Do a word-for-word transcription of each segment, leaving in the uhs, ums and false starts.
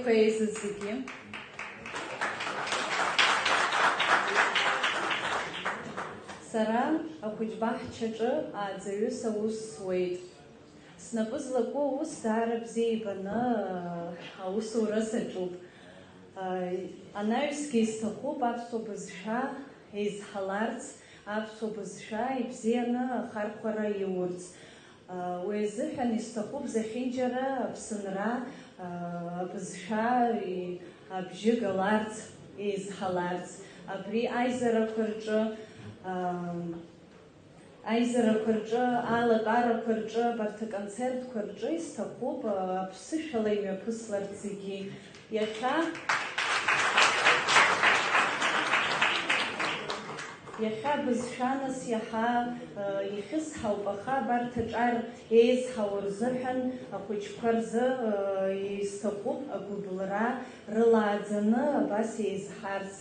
Еизаз зегьы. Сара ахәыҷбаҳчаҿы ааӡаҩыс аус зуеит. Снапы злаку аус даара бзиа ибаны аусура саҿуп. Анаҩсгьы исҭахуп аԥсуа бызшәа еизҳаларц, аԥсуа бызшәа ибзианы ахархәара иурц. Уи азыҳәан исҭахуп зехьынџьара аԥсынра, абызшәа абжьы галарц, еизҳаларц. Абри аизарақәа рҿы, аизарақәа рҿы, алатәарақәа рҿы, абарҭ аконцертқәа рҿы исҭахуп аԥсышәала имҩаԥысларц зегьы. Иахьа, иахьа абызшәа нас иаҳа, э, ихьысҳауп, аха абарҭ аҿар еизҳауа рзыҳәан ахәыҷқәа рзы, э, исҭахуп агәыбылра рылааӡаны абас еизҳарц.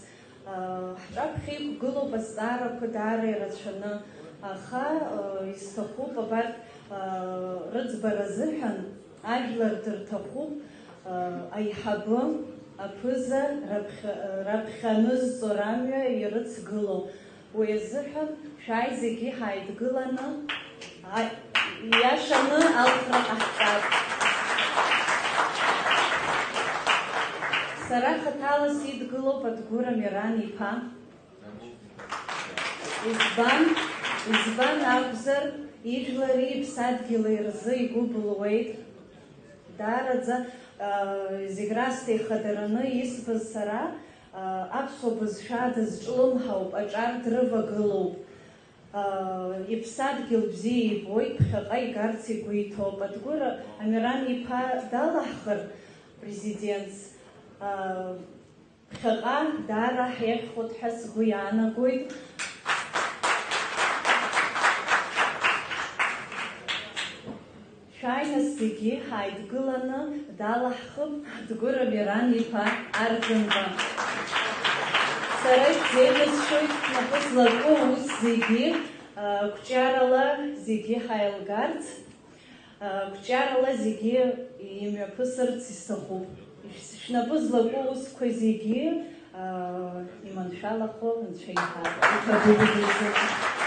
Э, ҳҿаԥхьа иқәгылоуп азҵаарақәа даара ирацәаны, аха, э, исҭахуп абарҭ, э, рыӡбара азыҳәан. Ажәлар дырҭахуп, аиҳабы, аԥыза, раԥхьа, раԥхьа анызҵо рамҩа ирыцгыло. Уи азыҳәан шәааи зегьы ҳааидгыланы, а, ииашаны алхра ҟаҳҵап. Сара хаҭала сидгылоуп Адгәыр Амиран-иԥа. Избан, избан акәзар, ижәлари иԥсадгьыли рзы игәы былуеит. Даараӡа, а, зегь раасҭа ихадараны избаз сара, а, аԥсуа бызшәа дызҿлымҳауп, аҿар дрывагылоуп. А, иԥсадгьыл бзиа ибоит, ԥхьаҟа игарц игәы иҭоуп. Адгәыр Амиран-иԥа далаҳхыр президентс, а, Ԥхьаҟа даара ҳиашәхоит ҳәа сгәы иаанагоит. Шәааи нас зегьы ҳааидгыланы далаҳхып Адгәыр Амиран-иԥа Арӡынба. Сара исзеиӷьасшьоит снапы злаку аус зегьы, а, қәҿиарала зегьы ҳаилгарц. Қәҿиарала зегьы имҩаԥысырц исҭахуп. Шәнапы злаку аусқәа зегьы, аа, иманшәалахо Анцәа иҳәап. Иҭабуп, дырзыҳәа.